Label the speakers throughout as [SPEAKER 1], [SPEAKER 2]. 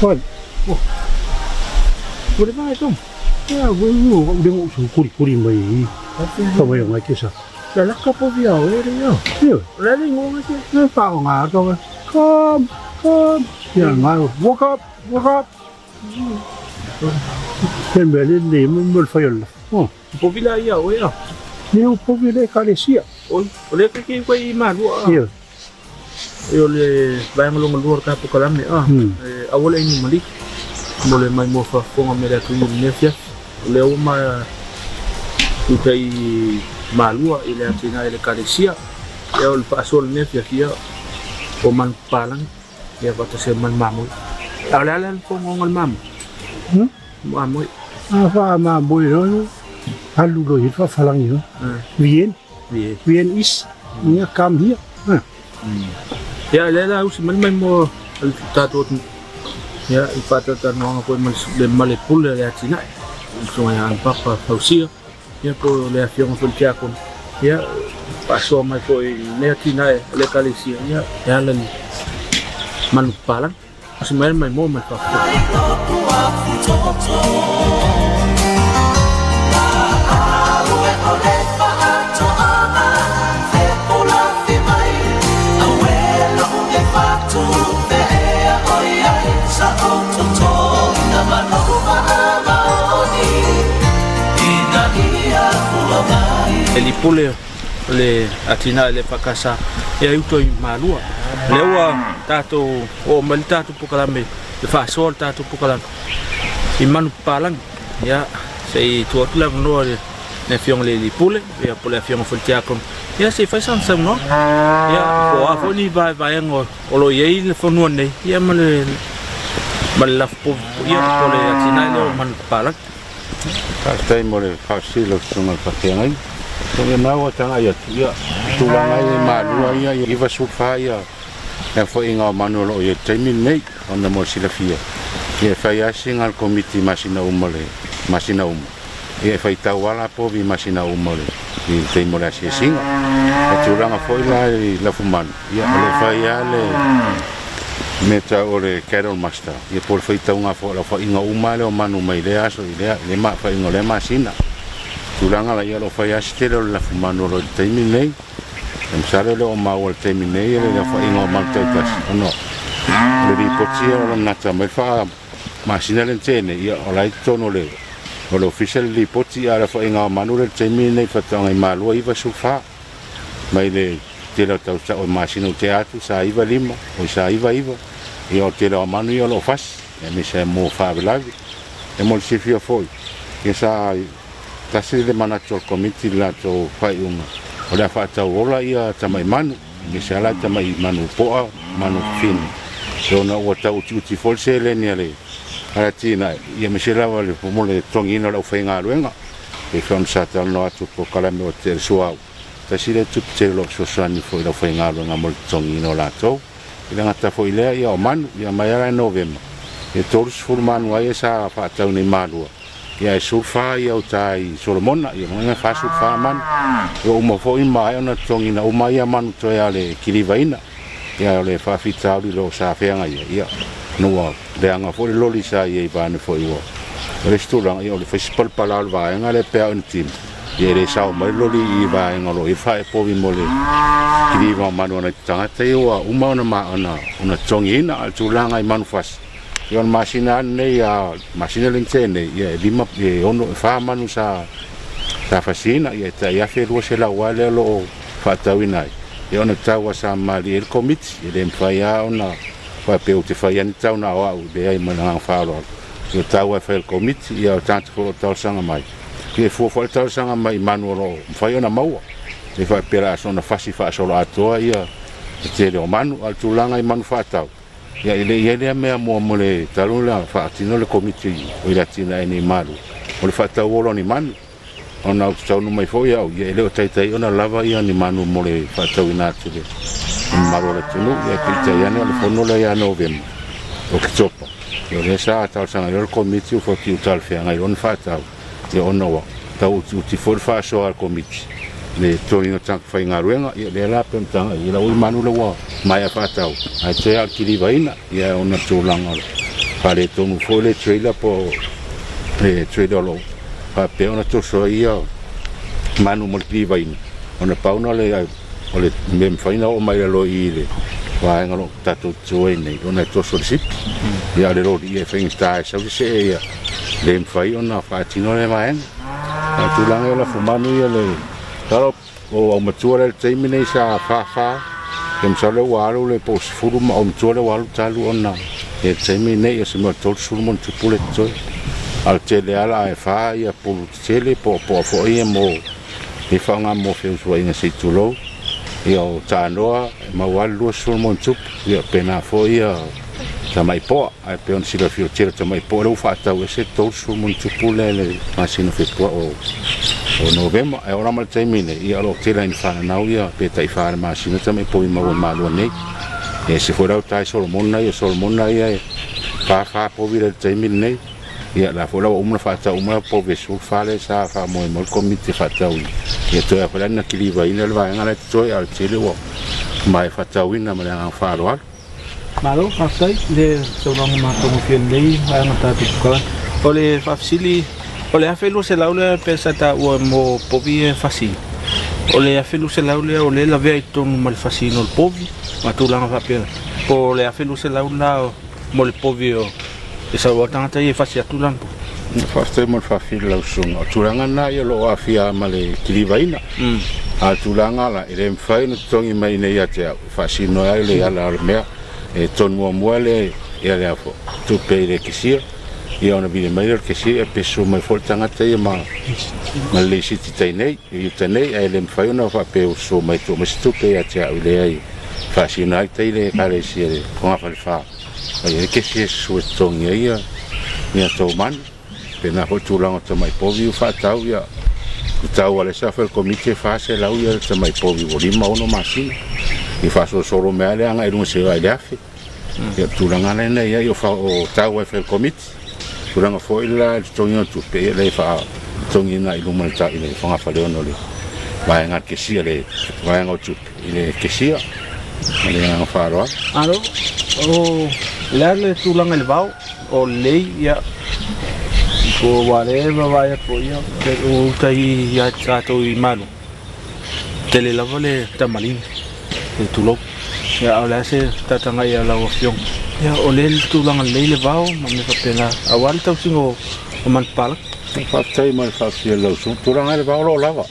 [SPEAKER 1] Oi. Oh. Ua le vai tom. Ia, ua ua ua lengo usu kuri kuri mai i. Ka vai o ngai kesa.
[SPEAKER 2] La laka po via o ere ia.
[SPEAKER 1] Ia.
[SPEAKER 2] La le ingoa ngai ke.
[SPEAKER 1] E wha o ngā toa. Come, come. Ia ngā, woke up, woke up. Te mea le le mo mo le whai o le. Oh.
[SPEAKER 2] Po vila ia o ea.
[SPEAKER 1] Ne o po vila e kalesia.
[SPEAKER 2] Oi, o le ke ke koe i malua.
[SPEAKER 1] Ia.
[SPEAKER 2] E o le vaega lona lua o le tatou kalame a e aua le inu maliki mo le maimoa faafofoga mai le atunuu i lenei afiafi. O lea ua ma uta i Malua i le atinae i le Ekalesia. Ia o le faasoa o lenei afiafi ia o manu papalagi ia faatasi ai ma le mamoe. A o le a le faaogaoga o le mamoe? Mamoe.
[SPEAKER 1] A faamamoe loa alu loa i le faafalagi loa. Vien. Vien is. Ia come here.
[SPEAKER 2] Ia, lea la usi mai mai mo le tatou atunuu. Ia, i faatalatalanoaga foi ma le ma le pule o le atinae. Le susuga ia Papa Fausia, ia po o le afioga foi i le tiakono. Ia, faasoa mai foi i lenei atinae o le ekalesia, ia, e ala i manu papalagi. Usi mai mai mo mai faafofoga. E lipule o le atinae le EFKS e ai uta i Malua. Lea ua tatou oo mai le tatou polokalame, le faasoa o le tatou polokalame i manupapalagi. Ia, se i tuu atu le avanoa i le Afioga i le Alii Pule, ia po o le Afioga foi i le Tiakono, ia se i fai sana saunoaga. Ia, po o a foi ni vaevaega o lo o i ai le fanua nei, ia ma le ma le lafo povi, ia po o le atinae lea o manupapalagi.
[SPEAKER 3] Faafetai mo le faafesili lau Susuga i le Faafeagaiga. O lena ua tagai atu, ia, tulaga ia i Malua ia, ia 94 ia le aofaiga o manu o lo o i ai i le taimi lenei, ona mo le silafia, ia e fai lava sina a le Komiti i masina uma le masina uma, ia e faitau lava la povi i masina uma o le i le taimi o le asiasiga. O tulaga foi la i lafumanu, ia o lo o fai lava le mea tau o le cattle muster, ia po o le faitauga foi o le aofaiga uma lava lea o manu mai lea aso i lea i le aofaiga o lea masina. Tulaga la ia o lo o fai lava se tele o le lafumanu o lo o i le taimi lenei. E masalo e le o maua i le taimi nei le aofaiga o manu taitasi ona o le lipoti ia o lo o gata mai le faa masina lea na tea nei, ia o la e i totonu o le o le ofisa le lipoti, a o le aofaiga o manu lea i le taimi lenei i Faatoaga i Malua e 94 mai le tele o tausaga o masina ua tea atu sa 95 oi sa 99, ia o le tele o manu ia o lo o fasi aemaise mo faalavelave. E mo le silafia foi, ia sa tasi le manatu o le Komiti i le latou faaiuga, o le a faatau ola ia tamai manu, aemaise lava la tamai manu poa, manu fafine, ona ua tau utiuti foi le seleni a le atinae, ia aemaise lava le mo le totogiina o le aufaigaluega. E pei foi ona sa talanoa atu i le polokalame o le suauu, tasi lea tupe tele o lo o fesoasoani foi i le aufaigaluega mo le totogiina o latou. I le gata foi i lea, ia o manu, ia mai lava i Novema, ia 30 manu ai ia sa faatau nei Malua, ia e 14 ia uta i Solomona, ia lona uiga e 44 manu. Ua uma foi ma maea ona totogiina uma ia manu toe a le kilivaina, ia o le faafitauli o lo o sa feagai ai, ia ona ua leaga foi le loli sa i ai vaeane foi ua o le isi tulaga, ia o le fai si palapala o le vaega lea pe a o ni timu, ia e le sao mai le loli i vaega o lo o i ai le faaepovi mo le kiliva o manu a nai tagata ia ua uma ona ma ona ona totogiina. A o le tulaga i manufasi, ia o le masina lava lenei a masina lea na tea nei, ia e lima e ono e fa manu sa sa fasiina, ia e tai 1200 lava lea o lo o faatauina ai, ia ona tau lava sa malie ai le Komiti, e le mafai lava ona faapea ou te fai lava ni tau na o au, leai ma le agaga faaaloalo, ia tau lava e fai e le Komiti, ia o tagata foi o lo o talosaga mai, ia e fua foi le talosaga mai i manu o lo o mafai ona maua, e faapea o le a soona fasi faasoloatoa ia le tele o manu, a o le tulaga i manu faatau. Ia, e le i ai lea mea mo le talu ona faatino le Komiti o i le atinae nei Malua, o le faatau ola o ni manu. Ona ou te taunuu mai foi au, ia e le o taitai ona lava ia ni manu mo le faatauina atu i le mamalu o le atunuu. Ia peitai ane o le fono lea ia Novema, Oketopa, ia o lea sa talosaga ai loa le Komiti ua faapea ua talafeagai loa ona faatau, ia ona ua tau utiuti foi le faasoa a le Komiti i le totogiina o tagata faigaluega. Ia lea la pei ona tagai i lau manu lea ua maea faatau, ae toe lava o le kilivaina, ia ona tulaga o le faaletonu foi le trailer po o le trailer o lo o faapea ona toso ai ia manu mo le kilivaina, ona pau na o le mea mafai ona oo mai lalo i le vaega o lo o tatou tutu ai nei, ona e toso i le sipi. Ia a o le loli ia e faigata e sau se see ia le mafai ona faatino lea vaega. A o tulaga ia o lafumanu ia le masalo o aumatua lea i le taimi nei sa 44, ia masalo ua alu le po o 10 ma aumatua lea ua alu talu ona i le taimi nei o se mea o le 30 ma ona tupu le totoe. A o le tele lava la e fa ia pulu tetele po o poa foi ia mo le faaaoga mo feusuaiga se i tulou. Ia o tanoa e maua lava le 20 ma ona tupu, ia pena foi ia tamai poa. Ae pei ona silafia o le tele o tamai poa lea ua faatau ese le 30 ma ona tupu lea i le masina o Fepuari o Novema. Ae oo la ma le taimi nei, ia o lo o tele lava ina fananau ia pe tai fa i le masina tamai povi maua i Malua nei. E ese foi la uta i Solomona ia, o Solomona ia e fa fa povi lea i le taimi lenei. Ia la foi la ua uma ona faatau uma povi e 14 lea sa faamoemoe le Komiti e faatau ia toe foi la na kilivaina le vaega lea totoe, a o le tele ua maea faatauina ma le agaga faaaloalo.
[SPEAKER 2] Malo, faafetai i le saunoaga matagofie o lenei vaega tatou polokalame. O le faafesili, o le $1,200 lea pe sa taua mo povi e fasi, o le $1,200 lea o lea e lavea i totonu ma le fasiina o le povi ma tulaga faapea, po o le $1,200 lena mo le povi o e sau lava tagata ia e fasi atu lana povi?
[SPEAKER 3] Faafetai mo le faafesili lau susuga. O tulaga na ia o lo o aafia ma le kilivaina. A o le tulaga la, e le mafai ona totogi mai iinei ia te au e faasino ai le ala o le mea. E totogi muamua le ia le afo tupe i le kesia, ia ona vili mai lea o le kesia ia pe susu mai foi le tagata ia ma ma le lisiti tai nei, i uta nei, ae le mafai ona faapea ua susu mai tuu mai se tupe ia te au i leai faasino ai tai le ekalesia i le fogafale fa. Ai e kesia e susu e totogi ai ia ia tou manu. Pena foi tulaga o tamai povi ua faatau ia i tau a le sa fai le komiti e 400 ia le tamai povi ua 5 6 masina. I faasolosolo mai lava le agai i luga seia vaai i le 1,000. Ia o le tulaga lena e i ai o tau ai fai le komiti. Tulaga foi la i le totogiina o tupe ia lea e faatotogiina i luma i le fogafale 6 o le vaega a le kesia le vaega o tupe i le kesia ma le agaga faaaloalo.
[SPEAKER 2] Malo, o le a le tulaga i le vao? O lelei, ia, po ua lea e vaavaai atu foi, ia, o uta ia tatou i Malua, tele lava le tamaligi, le tulou. Ia, a o le a se tataga ia lau Afioga? Ia, o lea le tulaga lelei le vao ma mea faapena, aua le tausiga o manupapalagi.
[SPEAKER 3] Faafetai mo le faafetai a lau susuga. Tulaga i le vao o lo o lava.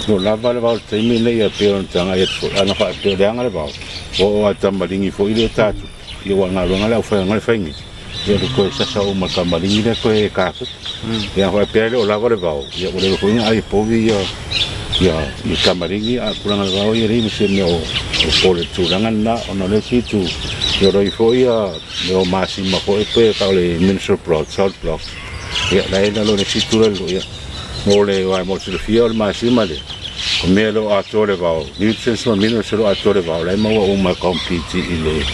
[SPEAKER 3] O lo o lava le vao i le taimi lenei, ia pei ona tagai atu foi, ana faapea o leaga le vao, ua oo lava i tamaligi foi lea tatou. Ia ua galuega le aufaigaluega le faigina, ia ua toe sasa uma i le tamaligi lea toe kapupu. Ia a faapea e le o lava le vao, ia ua leva foi ona ai e povi ia ia ia tamaligi a o tulaga o le vao ia e leai ma se mea o pole i le tulaga lena ona o le isi itu, ia o lo o i ai foi ia mea o masima foi pe tau o le mineral block, salt block, ia la e i lalo i le isi itu lea ia mo le aua mo le silafia o le masima lea, o mea e le o atoa le vao, nutrients ma minerals e le o atoa le vao, la e maua uma e complete i le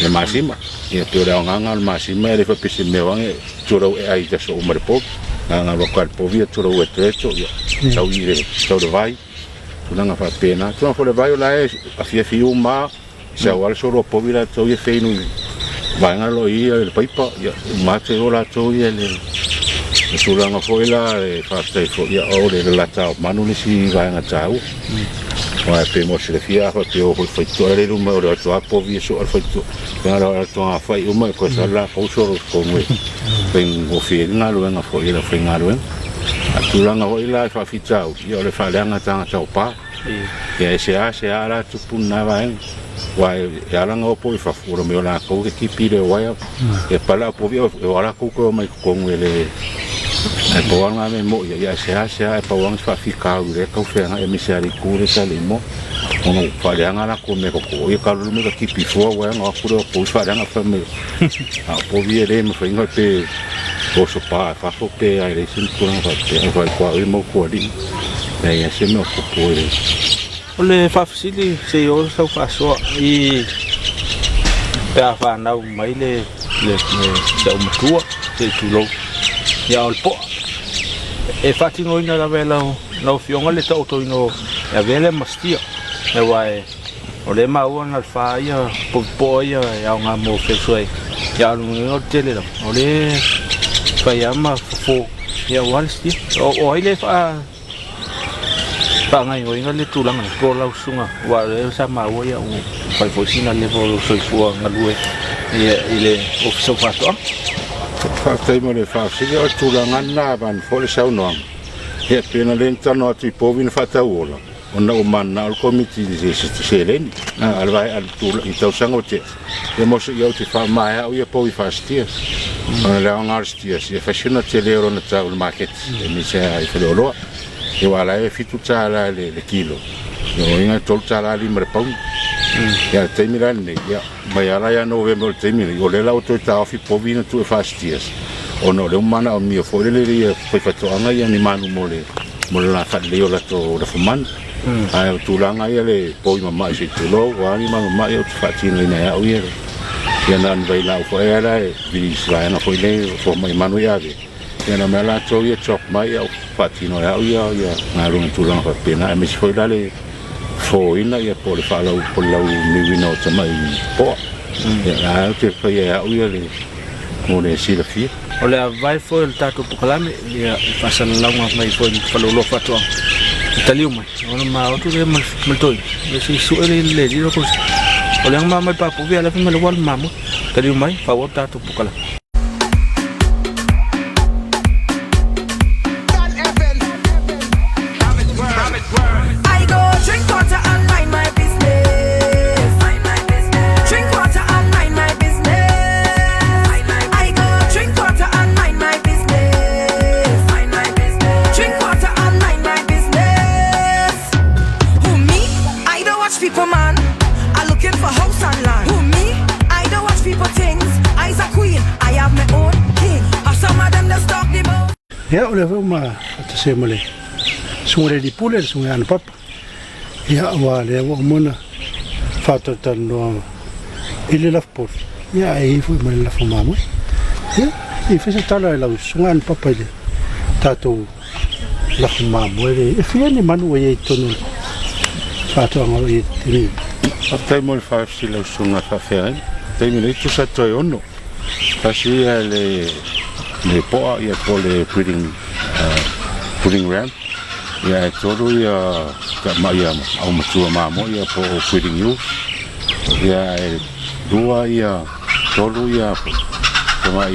[SPEAKER 3] le masima. Ia pei o le aogaga o le masima e le faapea se mea oage tulau e ai i aso uma i le povi. Na ona alu atu lava i le povi ia tulau etoeto ia sau i le sau i le vai, tulaga faapena. Tulaga foi o le vai o la e afiafi uma lava, sau lava le solo a povi latou ia feinu i vaega o lo o i ai le paipa, ia uma atu ai o latou ia i le tulaga foi la e faafetai foi ia o le lalata o manu le isi vaega taua. Aua e pei mo le silafia a faapea o foi le faitotoa lea i luma o le atu lava povi e soa le faitotoa. Ia o le atu fai uma e koe sa la kou solo tonu e faigofie ai le galuega foi a le aufaigaluega. A o le tulaga foi la i faafitauli, ia o le faaleaga tagata o pa. Ia e seasea la tupu lena vaega, aua e ala ona o povi i fafo, o le mea o latou e tipi i le uaea, e pala au povi e o lava latou toe omai i totonu e le ae pau lava lena mea e moni ai, ae seasea ae pau lava se faafitauli o lea e tau feagai aemaise lava i le itu lea sa le i moa. Ona ua faaleaga latou mea koko ia ka alualu mai ka tipi fua ua ea ona o atu lea o povi faaleaga fai mai a o povi e le mafai ona pe oso pa fafo pe a e leai se tulaga faapea e fai kuaoi mau kualii leai lava se mea o tupu e
[SPEAKER 2] O le faafesili se i oo sau faasoa i pe a fanau mai le le le aumatua se i tulou ia o le poa e faatinoina lava e lau lau afioga le taotoina o e avea lea ma steer aua e o lea e maua na o le fa ia poa ia e aoga mo fesoasoani ia a o le lona uiga o le tele lava o lea e fai lava ma fofo ia aua le steer. O ai lea e faagaoioiga le tulaga lea po o lau susuga aua o lea sa maua ia ua fai foi sina level o lou soifua galue i le Ofisa o Faatoaga.
[SPEAKER 3] Faafetai mo le faafesili. O le tulaga lena avane foi le saunoaga ia pei ona le na talanoa atu i povi na faatauola ona ua mananao le Komiti i se seleni a le vae i tausaga ua tea ia mo se ia ou te faamamae au ia povi faasitia ona le aoga o le Steers ia fai sina tele o lona tau i le maketi aemaise lava i faleoloa ia aua la e $7 le kilo ia lona uiga e $3.50 le pauna. Ia le taimi la lenei ia mai lava la ia Novema o le taimi lenei o lea la ua toe taofi povi na tuu e faasitias ona o lea ua manaomia foi lele ia faifaatoaga ia ni manu mo le mo le faaleleia o latou lafumanu. Ae o tulaga ia le povi mama'i se i tulou ua ni manu mama'i ou te faatinoina e au ia ia na o ni vailaau foi lea la e vili i se vaega foi lea o fomai manu ia ave ia na mea latou ia drop mai ia faatino e au ia ia galuega tulaga faapena aemaise foi la le fofoina ia po o le faalau po o le lauliliuina o tamai poa. Ia la ou te faia e au ia le mo le silafia.
[SPEAKER 2] O le avae foi o le tatou polokalame ia i faasalalauga mai foi i Faleoloa Faatoaga e taliu mai ona ma o atu lea ma le toeaina ia se i sue le le lilo ko o le ma mai papovi ala fai mai le ua le mamoe taliu mai faaauau le tatou polokalame.
[SPEAKER 4] I go drink water and mind my business. Drink water and mind my business. I go drink water and mind my business. Drink water and mind my business. Who me? I don't watch people, man. I looking for house and land. Who me? I don't watch people things. I's a queen. I have my own king. Or some of them just talk the most.
[SPEAKER 1] Ia, o lea foi ua faatasi ai ma le Susuga i le Alii Pule, le Susuga ia Ana Papa. Ia, aua o lea ua uma ona faatalatalanoa i le lafo povi, ia ae i ai foi ma le lafo mamoe. Ia, se i fai se tala i lau Susuga Ana Papa i le tatou lafo mamoe lea. E fia ni manu ua i ai i totonu o le faatoaga o lo o i ai i le taimi nei?
[SPEAKER 3] Faafetai mo le faafesili lau Susuga Faafeagaiga. Taimi nei tusa toe ono. Tasi ia le le poa ia po le breeding breeding ram ia e tolu ia tamai ia aumatua mamoe ia po o breeding ewes ia e lua ia tolu ia tamai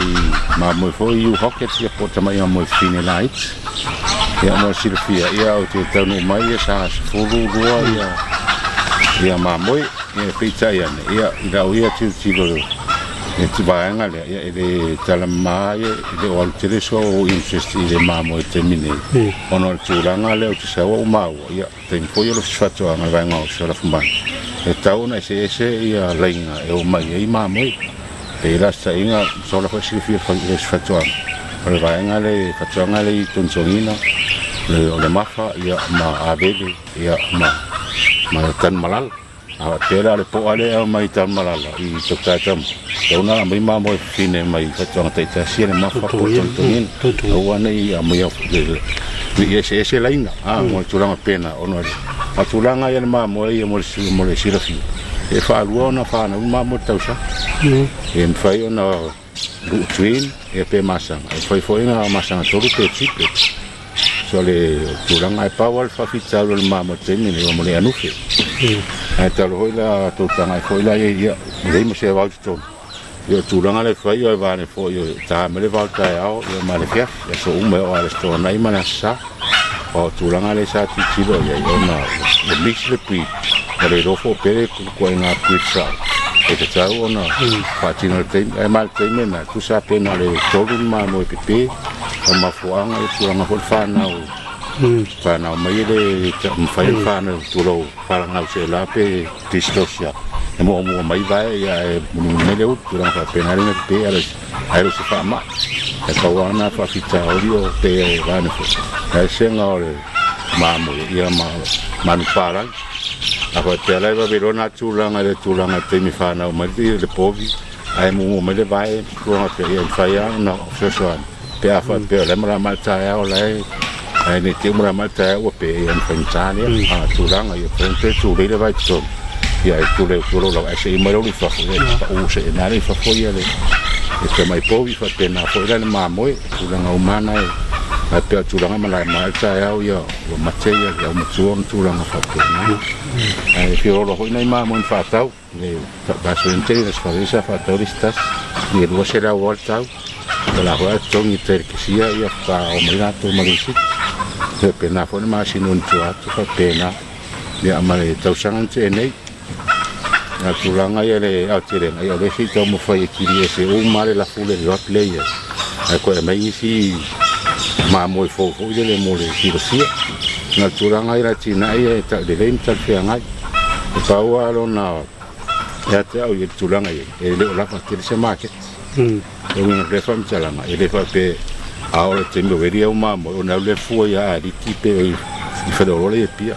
[SPEAKER 3] mamoe foi ewe hoggets ia po o tamai mamoe fine laiti. Ia mo le silafia ia ou te taunuu mai ia sa 12 ia ia mamoe ia peitai ane ia i lau ia tilotilo i te vaega lea ia e le talamama ia e le o alu tele sou interest i le mamoe i le taimi nei ona o le tulaga lea ou te sau au maua ia taimi foi o le faatoaga le vaega o Salafumanu e tatau ona eseese ia laina e omai ai mamoe. E i ai la se taʻiga sola foi silafia e se faatoaga o le vaega lea e faatoaga lea i Togitogiina o le Mafa ia ma Avele ia ma ma Tanumalala. A faapea la o le poa lea e aumai i Tanumalala i Tokitaitamu, tatau ona aumai mamoe fafine mai faatoaga taitasi ia le Mafa po o Togitogiina. Aua ne i aumaia ne i eseese laina a mo le tulaga pena ona o le tulaga ia le mamoe ia mo le silafia e faalua ona fanau le mamoe i le tausaga. E mafai ona luu twin ia pe masaga, e mafai foi ona masaga tolu pe triplet. So le tulaga e pau lava le faafitauli o le mamoe i le taimi lenei ua mo le anufe. Ae talu foi la tou tagai foi la ia leai ma se vao i totonu. Ia o le tulaga lea e fai o e vane foi o ta mai le vao taeao ia ma le afiafi, aso uma e oo lava i le Aso Toonai ma le Aso Sa. O le tulaga lea sa tilotilo i ai ona ua mix le breed, ua le iloa foi pe le ituaiga breed sao e tatau ona faatino i le taimi. Ae ma le taimi lena, tusa pe na o le tolu ni mamoe pepe, o mafuaaga ia tulaga foi le fanau. Fanau mai e le mafai ona fanau tulou falanau seela pe dystocia e muamua mai vae ia ae mulimuli mai le ulu tulaga faapena le pe ae le o se faamai ae pau lava lena faafitauli o pe vaeane foi ae sega o le mamoe ia ma manupapalagi a faapea la e vave loa na tulaga i le tulaga i le taimi fanau mai le povi ae muamua mai le vae tulaga faapea ia e mafai lava ona fesoasoani pe a faapea o la e malama le taeao la e ae ne i te i ua malama le taeao ua pe ia ona faigata lea a tulaga ia mafai ona toe tulei le vae i totonu ia e tulei atu lou lau ae se i mai lou i fafo ia e pau se i nale i fafo ia le e tamai povi faapena foi la le mamoe tulaga uma na e ae pei o tulaga malama le taeao ia ua mate ia le aumatua ma tulaga faapena ae feoloolo foi nai mamoe na faatau Le vaiaso ea na tele le Aso Faraile sa faatau le isi tasi i le 200 lava le tau. O la foi a totogi i tai le kesia ia faatoa oo mai latou ma le lisiti. E faapena foi le masina o tua atu faapena. Ia ma le tausaga na tea nei. A o le tulaga ia i le aotelega, ia o lea se i taumafai e kili ese uma lava le lafu le rot lea i ai. Ae toe aumai nisi mamoe fou foi lele mo le silafia. O le tulaga ia i le atinae ia e lelei ma talafeagai. E pau lava lona ia te au i le tulaga i ai, e le o lava tele se maketi. O le uiga o lea faamatalaga, e le faapea a oo i le taimi o veli au mamoe ona alu lea fua ia Aliki pe o i Faleolo la i Apia.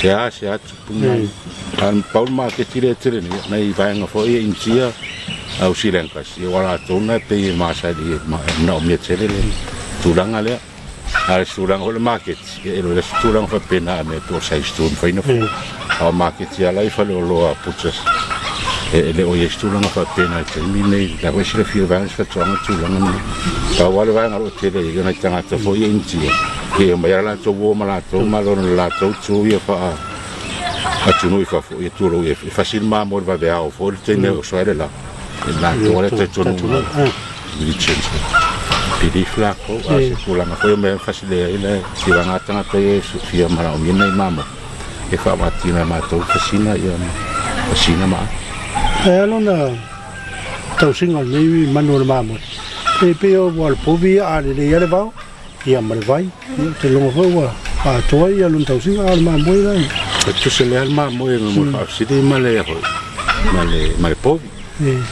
[SPEAKER 3] Se a se a tupu mai. A pau le maketi lea e tele nei, nai vaega foi ia Initia au Sri Lanka, ia ua latou na e pei e masani e manaomia tele le tulaga lea. A o le tulaga foi o le maketi, ia e le o se tulaga faapena a mea po o size tu e mafai ona fua. A o maketi lava la i faleoloa butchers, e le o i ai se tulaga faapena i le taimi lenei. O la foi e silafia e le vaega o se faatoaga le tulaga lenei. Pau lava le vaega o lo o tele ai, o nai tagata foi ia Initia, ia e omai lava latou uo ma latou ma lona latou tu ia faa atunuu i fafo, ia tulou e fasi le mamoe i le vaveao foi le taimi e oso ai le la. E latou lava le talitonuga. Religion belief lakou a o se tulaga foi o mea e fasilea ai le tulaga a tagata ia e fia manaomia nai mamo e faaaogatina e matou fasina ia ma fasina ma
[SPEAKER 1] Ae a lona tausiga o lenei manu o le mamoe, e pei o ua le povi ia a lelei lava le vao ia ma le vai, ia ou te iloga foi ua atoa ia lona tausiga a o le mamoe la.
[SPEAKER 3] E tusa lea le mamoe mo le faafesili ma le ma le ma le povi.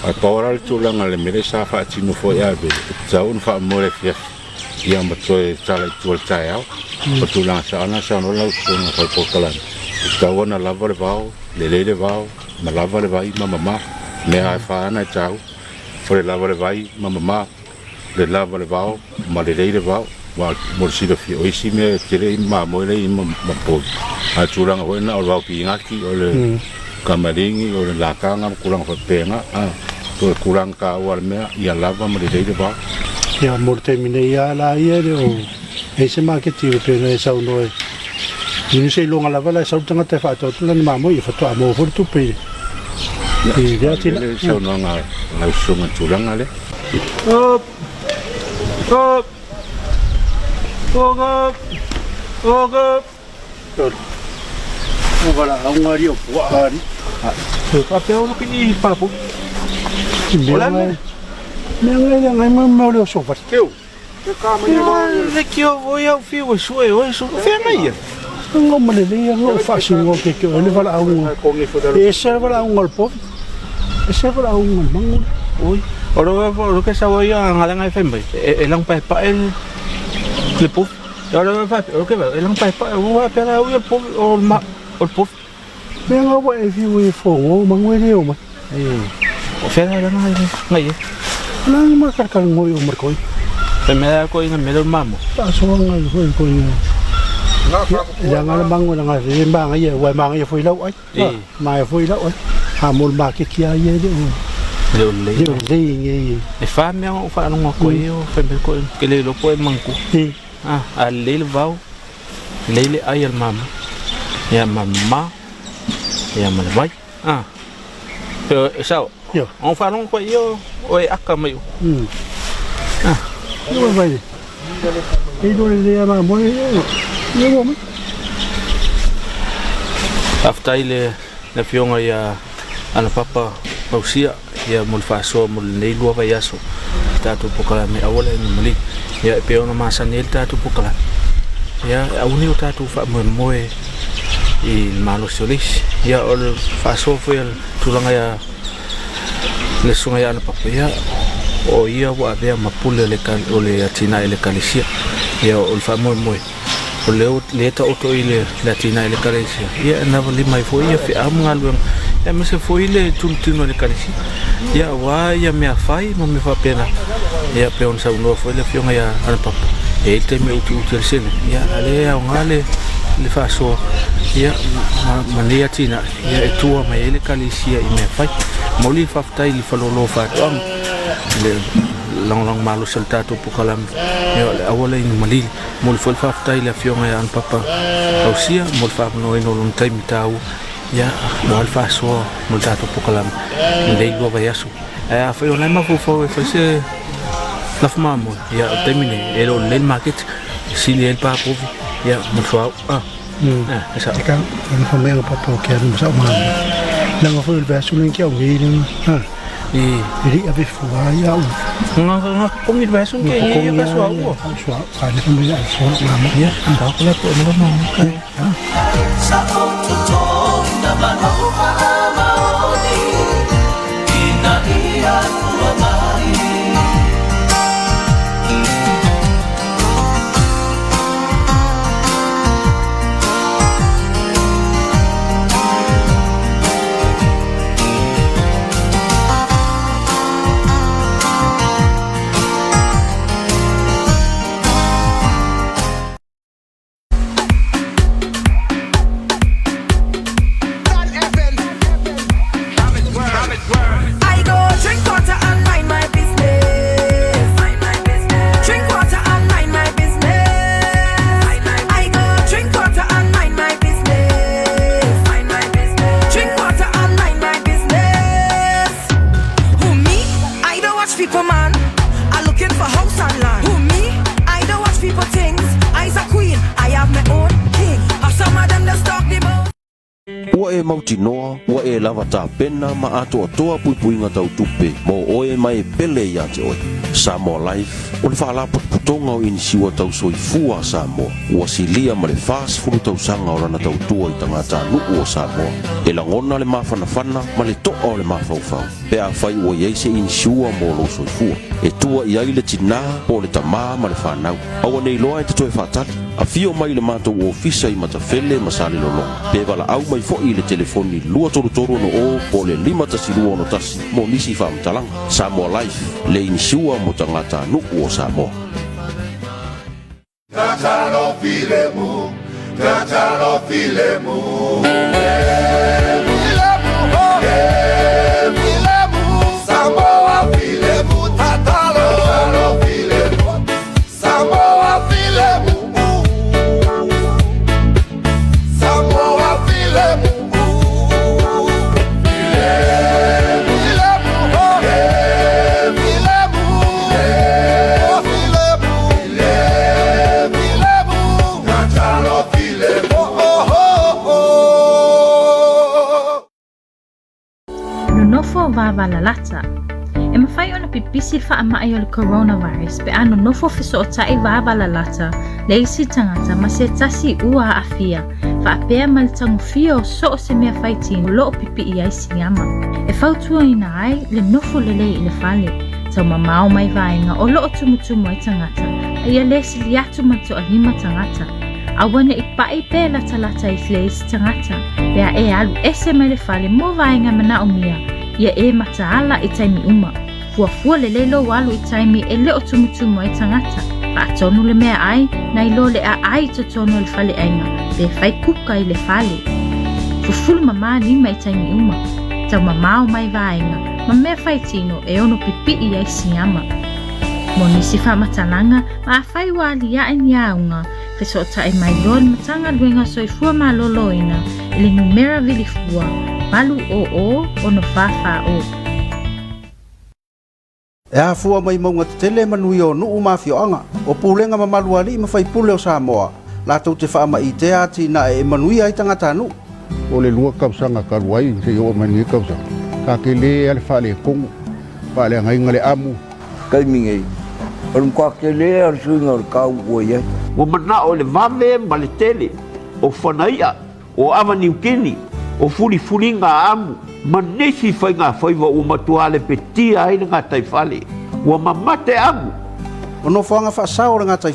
[SPEAKER 3] Ae pau lava le tulaga i le mea lea sa faatino foi a Abele, e tatau ona faamoe i le afiafi ia ma toe tala i tua i le taeao. O le tulaga sao lena sa saunoa lau Susuga Falepokalani, e tatau ona lava le vao, lelei le vao, ma lava le vai ma mama. O mea lava e fa na e taua, o le lava le vai ma mama, le lava le vao ma lelei le vao. Aua mo le silafia, o isi mea e tele ai mamoe lea e i ai ma povi, a o le tulaga foi lena o le vao pinati, o le kamaligi, o le lakaga ma tulaga faapena, a, o le tulaga taua o le mea, ia lava ma lelei le vao.
[SPEAKER 1] Ia, mo le taimi nei lava la ia e le o i ai se maketi pei ona e saunoa i ni seiloga lava la e sau le tagata e faatau atu lana mamoe, ia faatoa maua foi le tupe i lea atinae.
[SPEAKER 3] Ia, le saunoaga a lau susuga i le tulaga lea.
[SPEAKER 2] Up! Up! Up! Up! Up!
[SPEAKER 1] O valaauga alii o puaa alii.
[SPEAKER 2] E faapea ona pili papu.
[SPEAKER 1] O le a mea? Mea ngai le ngai ma o le oso vali.
[SPEAKER 2] Keu. Le kio voi au fiu e sue oe su. Fea mai ia.
[SPEAKER 1] Nga ma le lei nga o faasingo ke ke o le valaauga. E ese le valaauga o le povi. Ese le valaauga o le mangu.
[SPEAKER 2] Oi. O lo o lo ke sa ia nga le ngai fai mai. E lang pae pae le povi. O lo fa o ke e lang pae pae o fa pera o le povi o ma o le povi.
[SPEAKER 1] Mea nga ua e fiu e fogo mangu e le o mai.
[SPEAKER 2] O fea la ngai ngai e.
[SPEAKER 1] La ngai ma karkar ngoi o markoi.
[SPEAKER 2] Pe mea ko ina mea mamo.
[SPEAKER 1] Pa so ngai hoi ko ina. Ya nga la mangu la ngai e ma ngai e wa ma ngai foi lau ai. Ma e foi lau ai. Ha mo ma ke kia ia le o.
[SPEAKER 2] Le o le.
[SPEAKER 1] Le o le ngai.
[SPEAKER 2] E fa mea o fa no ko e o fe me ko ke le lo po e manku. Ah, a le le vau. Lei le ai al mama. Ia ma ma. Ia ma le vai. Ah. Pe sao.
[SPEAKER 1] Io.
[SPEAKER 2] On fa long ko io o e aka mai. Ah.
[SPEAKER 1] Io vai. E do le ma mo e. Io mo.
[SPEAKER 2] Faafetai le le afioga ia ana papa Pausia ia mo le faasoa mo lenei lua vaiaso i tatou polokalame aua le aina mali. Ia e pei ona masani ai le tatou polokalame. Ia, e aua nei o tatou faamoemoe i le malosi o le isi. Ia, o le faasoa foi a le tulaga ia le susuga ia Anapapa, ia, o ia ua avea ma pule o le atinae i le Ekalesia. Ia, o le faamoemoe, o lea lea e taoto i le atinae i le Ekalesia, ia, e navalima ai foi ia feau ma galuega, ia, aemaise foi le tunutino i le Ekalesia, ia, aua ia mea fai ma mea faapena. Ia, pei ona saunoa foi le afioga ia Anapapa, e i ai le taimi e utiuti ai le seleni, ia, a o lea e aoga le faasoa, ia, ma nei atinae, ia, e tua mai ai le Ekalesia i mea fai. Momoli le faafetai i le Faleolo o Faatoaga i le lagolago malosi o le tatou polokalame, ia, o le auala ina malili. Momoli foi le faafetai i le afioga ia Anapapa Ausia mo le faaavanoaina o lona taimi taua, ia, aua le faasoa mo le tatou polokalame i lenei lua vaiaso. Ae afai o la e mafaufau e fai se lafo mamoe, ia o le taimi nei, e le o lelei le maketi, e sili ai le pa povi, ia ma le suauu. Ah, ah, e sao.
[SPEAKER 1] Eka, ona fa mea papa o ke anu sa mamoe. Langa foi o le vaiaso lenei ki au nei lenga. Ha.
[SPEAKER 2] I.
[SPEAKER 1] E le i ave fua ai au.
[SPEAKER 2] Nga nga kokogi le vaiaso ke ia ia ka suauu.
[SPEAKER 1] Suauu, a le fa mai ai suauu mamoe.
[SPEAKER 2] Ia, ta ko la po e mamoe.
[SPEAKER 4] I go drink water and mind my business. Drink water and mind my business. I go drink water and mind my business. Drink water and mind my business. Who me? I don't watch people, man. I looking for house and land. Who me? I don't watch people things. I's a queen. I have my own king. Or some of them just talk the most.
[SPEAKER 5] Ua e mautinoa, ua e lava tapena ma atoatoa puipuiga tau tupe mo oe ma e pele iā te oe. Samoa Life, o le faalapotopotoga o inisiua tau soifua a Samoa, ua silia ma le 40 tausaga o lana tautua i tagatanuu o Samoa. E lagona le mafanafana ma le to'a o le mafaufau pe afai ua i ai se inisiua mo lou soifua. E tua i ai le tinā po o le tamā ma le fanau. Aua nei loa e te toe faatali. Afio mai i le matou ofisa i Matafele ma Salelologa, pe valaau mai foi i le telefoni 23360 po o le 51261 mo nisi faamatalaga. Samoa Life, le inisiua mo tagatanuu o Samoa.
[SPEAKER 6] Tatalo filemu, tatalo filemu, filemu, filemu, Samoa filemu, tatalo, tatalo filemu, Samoa filemu, Samoa filemu, filemu, filemu, filemu, filemu, tatalo filemu, oh oh oh.
[SPEAKER 7] Nonofo vavalalata. E mafai ona pipisi le faamai o le coronavirus pe a nonofo fesootai vavalalata le isi tagata ma se tasi ua aafia, faapea ma le tagofia o so o se mea faitino o lo o pipii ai sigama. E fautuaina ai le nofo lelei i le fale, taumamao mai vaega o lo o tumutumu ai tagata, a ia le sili atu ma le toalima tagata. Aua ne i paʻi pe latalata i le isi tagata pe a e alu ese mai le fale mo vaega e manaomia ia e mataala i taimi uma. Fuafua lelei lou alu i taimi e le o tumutumu ai tagata. Faatonu le meaai nai lo le aai i totonu o le faleaiga pe fai kuka i le fale. Fufulu mamā lima i taimi uma. Taumamao mai vaega ma mea faitino e ono pipii ai sigama. Mo nisi faamatalaga ma afai ua aliae ni auga, Fesootai mai loa le Matagaluega o Soifua Maloloina i le numera vilifua 800 640.
[SPEAKER 8] E afua mai mauga tetele manuia o nuu ma afioaga, o pulega mamalu a alii ma faipule o Samoa, latou te faamaitea atinae e manuia ai tagatanuu.
[SPEAKER 3] O le lua tausaga talu ai seia oo mai lenei tausaga, sa tele lava le faaletonu, faaleagaina le amu.
[SPEAKER 9] Taimi nei, o le matua tele lava o le suiga o le tau ua i ai. Ua manao i le vave ma le tele o fana i'a, o ava niukini, o fulifuliga a amu, ma nisi faigafaiva ua matua lepetia ai le gataifale. Ua mamate amu.
[SPEAKER 8] O nofoaga faasao o le gataifale.